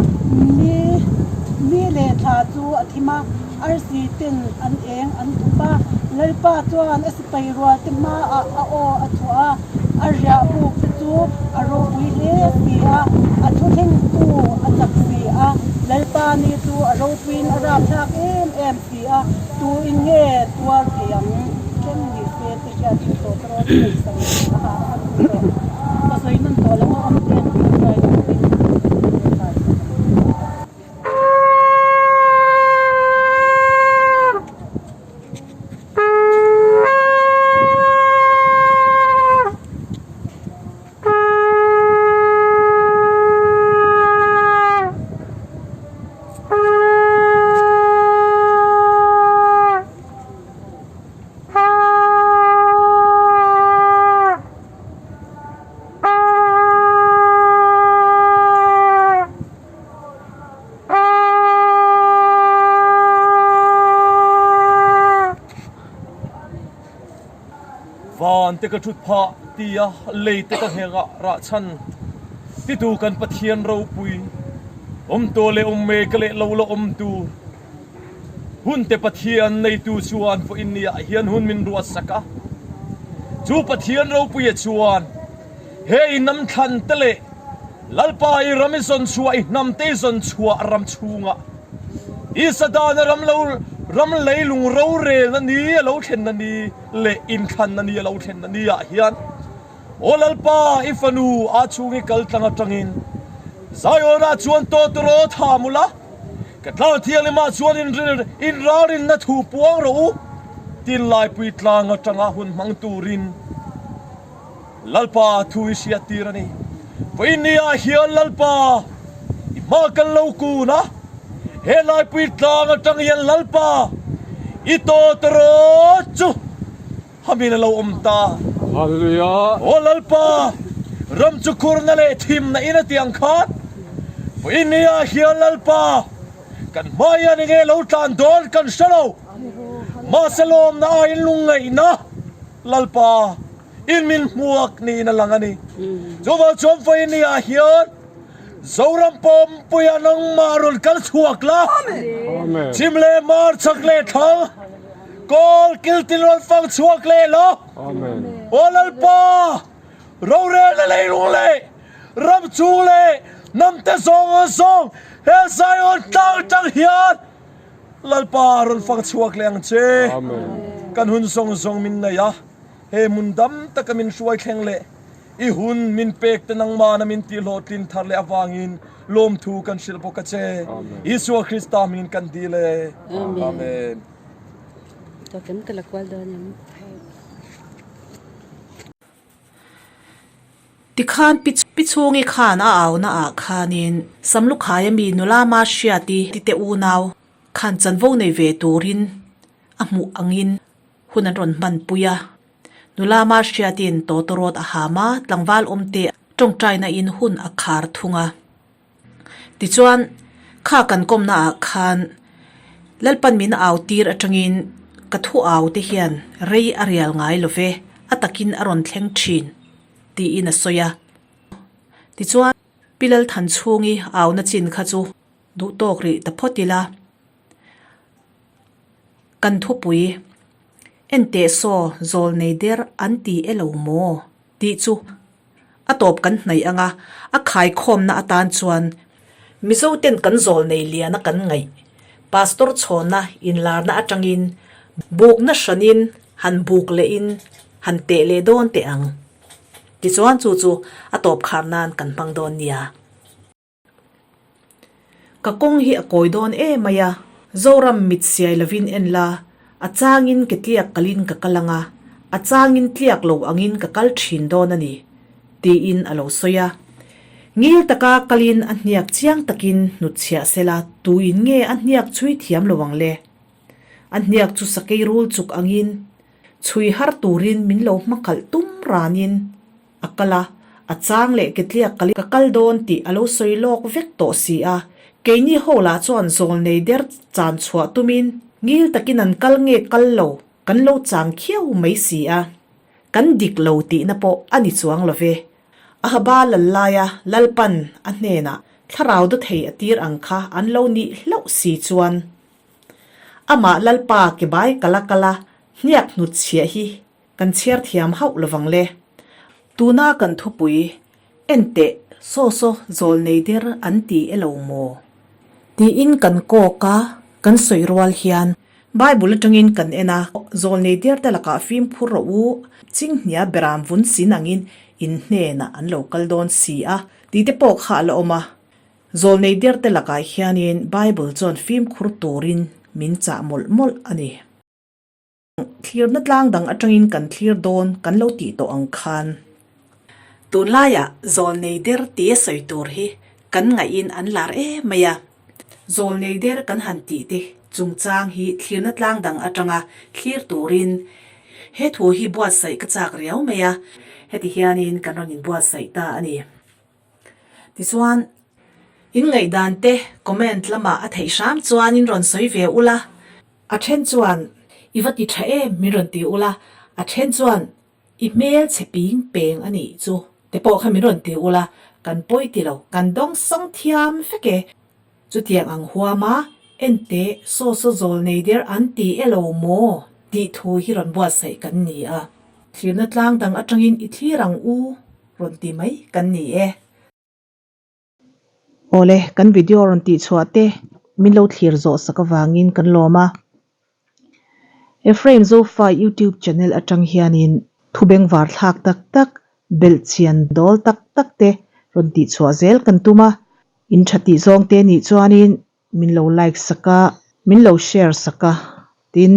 ni ni leh thla chu a thim a, arsi ten an eng an thup a, Lalpa chuan a sipai rual te hmaah a aw a chhuah a, a riah buk te chu a ropui hle si a, a thu thlengtu a chak si a, Lalpa ni chu a ropuiin a rapthlak em em si a, tu in nge tuar thei ang? Thleng ni se te hriat chu tawh tawh rawh thei sa leh a ha a ni tawh. Ka sawi nawn tawh lo a awm te an tih hruai lo in kai sa ka ni. te ka thut phah tia lei te ka ngheng ah rah chhan titu kan Pathian ropui awm tawh leh awm mek leh lo la awm tur hun te Pathian neitu chuan vawiin ni ah hian hun min ruat sak a. Chu Pathian ropuia chuan he i hnam thlan te leh Lalpa i ram i zawn chhuah i hnam te i zawn chhuah ram chhungah Isa dana ram lo ram leilung rorelna ni a lo thlenna ni leh inthlanna ni a lo thlenna ni ah hian Aw Lalpa i fanu a chhung i kal tlang atangin Zion-ah chuan tawtawraw tham ula ka tlang thianghlimah chuan inralrinna thu puang rawh u tin laipui tlang atanga hun hmang turin Lalpa thu i hriat tir a ni. Vawiin ni ah hian Lalpa i hma kan lo kun a, he laipui tlang atang hian Lalpa i tawtawraw chu hamin a lo awm ta. Hallelujah. Aw Lalpa, ram chu khurna leh thimna in a ti ang khan, vawiin ni ah hian Lalpa kan hma hian enge lo tlan dawn kan hre lo, mahse lawmna aiin lungngaihna Lalpa in min hmuak niin a lang a ni. Chuvang chuan vawiin ni ah hian Zoram pawmpuia nangmah rawn kal chhuak la, chhim leh mar chhak leh thlang, kawl kil tin rawn fang chhuak leh la. Aw Lalpa, rorelna leilung leh ram chung leh hnamte zawng zawng he Zion tlang atang hian Lalpa rawn fang chhuak leh ang che. Kan hun zawng zawng min nei a. He hmun dam taka min hruai thleng leh i hun min pek te nangmahna min tihhlawhtlin thar leh avangin lawmthu kan hrilh bawk a che. Isua Krista hmingin kan dil e. Amen. Tikhan pi chhungi khan a auna ah khanin Samlukhaia mi nula Mahriati te unau khan chanvo nei ve turin a hmuh angin Hun an rawn hmanpui a, nula Mahriatin tawtawrawt a ham a, tlangval awmte tawngtaina in hun a khar thung a. Tichuan, kha kan kawmna ah khan Lalpan min au tir atangin ka thu au te hian rei a rial ngai lo ve, a takin a rawn thleng thin, tiin a sawi a. Tichuan, Pi Lalthanchhungi auna chin kha chu duhtawk rih ta phawt ila. Kan thupui, Enteh saw zawl nei der an ti e lo maw? tih chu a tawp kan hnaih ang a, a khaikhawmna atan chuan Mizo ten kan zawl nei liana kan ngaih Pastor chhawna inlarna atangin bukna hranin han buk lehin han teh leh dawn teh ang. Tichuan chu chu a tawp khar nan kan hmang dawn nia. Ka kawng hi a kawi dawn em mai a, Zoram mit siai lovin en la, a changin ke tliak kalin ka kal ang a, a changin tliak lo angin ka kal thin dawn a ni, tiin a lo sawi a. Ngil taka kalin a hniak chiang takin hnutchhiah sela tuin nge a hniak chhui thiam lo ang le? A hniak chu sakei rul chuk angin chhui har turin min lo hmakhalh tum ranin A kal a, a chang leh ketliak kal ka kal dawn tih a lo sawi lawk vek tawh si a, keini ho lah chuan zawl nei der chan chhuah tumin ngil takin an kal nge kal lo kan lo chang khiau mai si a, kan dik lo tihna pawh a ni chuang lo ve. Ahaba lal laia Lalpan a hnenah thlarau dawthei a tir ang kha an lo nih hlauh si chuan amah Lalpa ke bai kala kala hniak hnut chhiah hi Kan chhiar thiam hauh lovang le. Tuna kan thupui, Enteh, saw saw zawl nei der an ti e lo maw? Tiin kan kawk a, kan sawi rual hian Bible atangin kan en a, zawl nei der te lakah fimkhur rawh u, chinghnia beram vun sin angin in hnenah an lo kal dawn si a, tih te pawh kha a la awm a. Zawl nei der te lakah hianin Bible chuan fimkhur turin min chah mawlh mawlh a ni. Thlirna tlang dang atangin kan thlir dawn kan lo tih tawh ang khan. Tunlaiah zawlnei der tia sawi tur hi kan ngaihin an lar em mai a. Zawlnei der kan han tih te chungchang hi thlirna tlang dang atanga thlir turin he thu hi buatsaih ka chak riau mai a, heti hianin kan rawn inbuatsaih ta a ni. Tichuan, in ngaihdan te comment lamah a theih hram chuan in rawn sawi ve ula. A then chuan, I va ti tha em? min rawn ti ula, a then chuan, I hmel chhe ping peng a nih chu te pawh kha min rawn ti ula, kan pawi ti lo, kan dawng sawng thiam vek e. Chutiang ang huama ente saw saw zawl nei der an ti e lo maw tih thu hi rawn buatsaih kan ni a. Thlirna tlang dang atangin i thlir ang u rawn ti mai kan ni e. Awle, kan video rawn tih chhuah te min lo thlir zawh sak avangin kan lawm a. Ephraim Zofa YouTube channel atang hianin thu bengvar thlak tak tak, belhchian dawl tak tak te rawn tih chhuah zel kan tum a. In tha tih zawng te nih chuanin Min lo like sak a, min lo share sak a, tin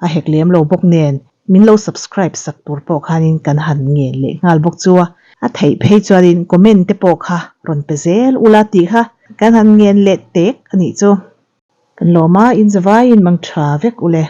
a hek lem lo bawk nen min lo subscribe sak tur pawh khanin kan han ngen leh nghal bawk chu a, a theih phei chuanin comment te pawh kha rawn pe zel ula tih kha kan han ngen leh tek a nih chu. Kan lawm a, in zavaiin mang tha vek ule.